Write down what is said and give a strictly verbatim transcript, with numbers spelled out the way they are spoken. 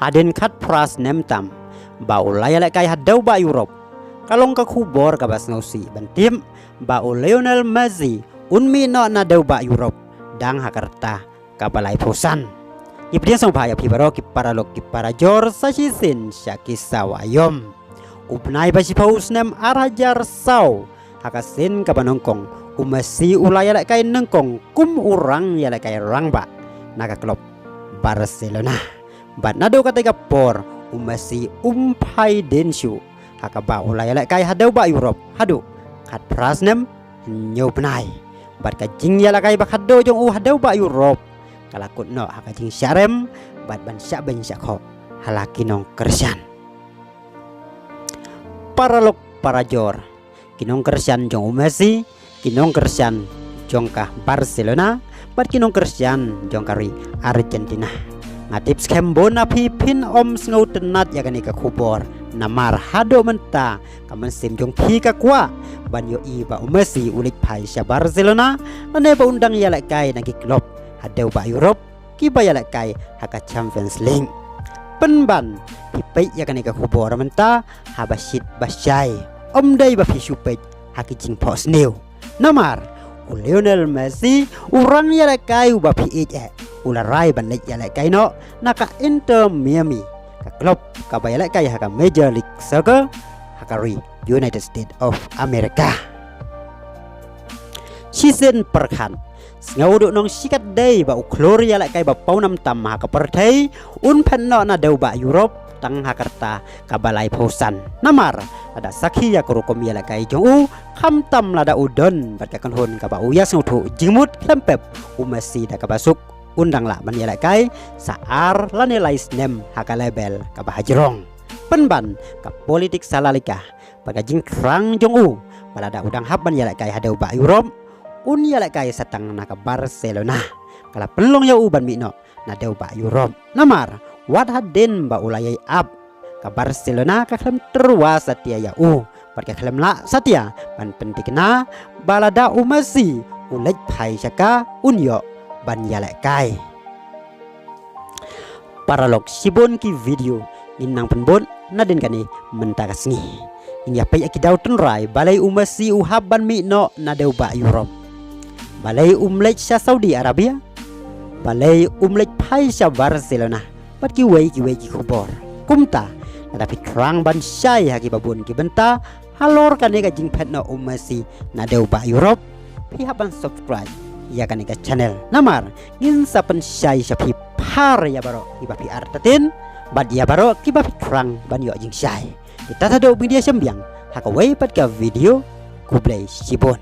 Hadien khatphra snem tam ba u la ïalehkai hadew bah Europe, ka long ka khubor kaba sngewsih ban tip ba u Lionel Messi un mih noh nadew bah Europe dang ha ka rta kaba laiphew san. Ngi pdiang sngewbha ïa phi baroh ki paralok ki parajor sa shisien sha ki sawa ïom. U bnai ba shiphew snem ar hajar saw, ha ka sien kaba nyngkong, u Messi u la ïalehkai nyngkong kum u rang ïalehkai rangbah na ka klub Barcelona. Bad naduh katei ka por u Messi um phai dien shuh ha kaba u la ïalehkai hadew bah Europe haduh khatphra snem hynñiew bnai. Bad ka jingïalehkai ba khatduh jong u hadew bah Europe ka la kut noh ha ka jingshah rem bad ban shah beiñ shah khoh ha la ki nongkyrshan. Paralok parajor, ki nongkyrshan jong u Messi, ki nongkyrshan jong ka Barcelona bad ki nongkyrshan jong ka ri Argentina. Nga tip skhem bun na phi phin ym sngewtynnat ïa kane ka khubor, namar haduh mynta ka mynsiem jong phi ka kwah ban ïohi ba u Messi u leit phai sha Barcelona lane ba un dang ïalehkai na ki klub hadew bah Europe kiba ïalehkai ha ka Champions League. Pynban phi peit ïa kane ka khubor mynta haba shit ba shai, ym dei ba phi shu peit ha ki jingphohsniew. Namar u Lionel Messi u rang ïalehkai uba phi ïeit eh u la rai ban leit ïalehkai noh na ka Inter Miami, ka klub kaba ïalehkai ha ka Major League Soccer ha ka ri United States of America. Shisien pyrkhat, sngewduh nongshikatdei ba u khlur ïalehkai ba pawnam tam ha ka pyrthei un phet noh nadew bah Europe tang ha ka rta kaba laiphew san. Namar lada sakhi ïa ka rukom ïalehkai jong u, khamtam lada u don bad ka kynhun kaba u ïasngewthuh jingmut khlem pep, u Messi da kaba suk un dang lah ban ïalehkai sa ar lane lai snem ha ka level kaba hajrong. Pynban ka politik sa La Liga bad ka jingthrang jong u ba lada u dang hap ban ïalehkai hadew bah Europe un ïalehkai sa tang na ka Barcelona, ka la pynlong ïa u ban mih noh nadew bah Europe. Namar wat hadien ba u la ïai ap, ka Barcelona ka khlem tyrwa satia ïa u bad ka khlem lah satia ban pynthikna ba lada u Messi u leit phai sha ka un ïoh ban ïalehkai. Paralok, shibun ki video ngin nang pynbud nadien kane mynta ka sngi. Ngin ïa peit ïa ki daw tynrai, balei u Messi u hap ban mih noh nadew bah Europe. Balei um leit sha Saudi Arabia. Balei um leit phai sha Barcelona bad kiwei kiwei ki khubor. Kumta lada phi thrang ban shai ha kiba bun ki bynta halor kane ka jingphet noh u Messi nadew bah Europe, phi hap ban subscribe ïa kane ka channel. Namar ngin sa pynshai sha phi phar ïa baroh kiba phi artatien bad ïa baroh kiba phi thrang ban ïoh jingshai. Kita haduh video shembiang ha kawei pat ka video. Khublei shibun.